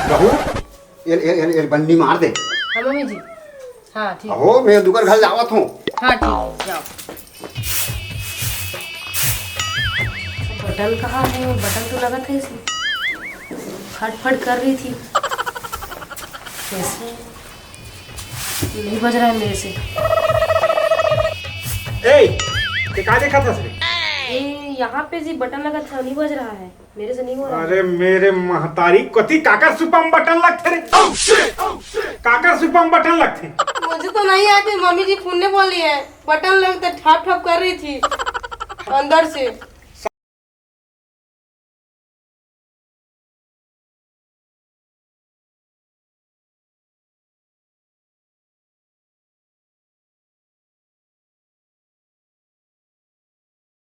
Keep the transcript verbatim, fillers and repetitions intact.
कहूँ, ये, ये, ये, ये बन्नी मार दे। हाँ मम्मी जी। हाँ ठीक। अहो, मैं दुकर घर जावत हूँ। हाँ ठीक है, जाओ। बटन कहाँ है? वो बटन तो लगा था इसमें, फट फट कर रही थी। कैसे नहीं बज रहा है मेरे से? ए, ये का देखा था रे? ये यहाँ पे जी बटन लगा था, नहीं बज रहा है, मेरे से नहीं हो रहा है। अरे मेरे महतारी, कति काकर सुपा म बटन लगथे रे? काकर सुपा म बटन लगथे? मुझे तो नहीं आती, मम्मी जी फोन ने बोली है, बटन लगते ठप ठप कर रही थी अंदर से।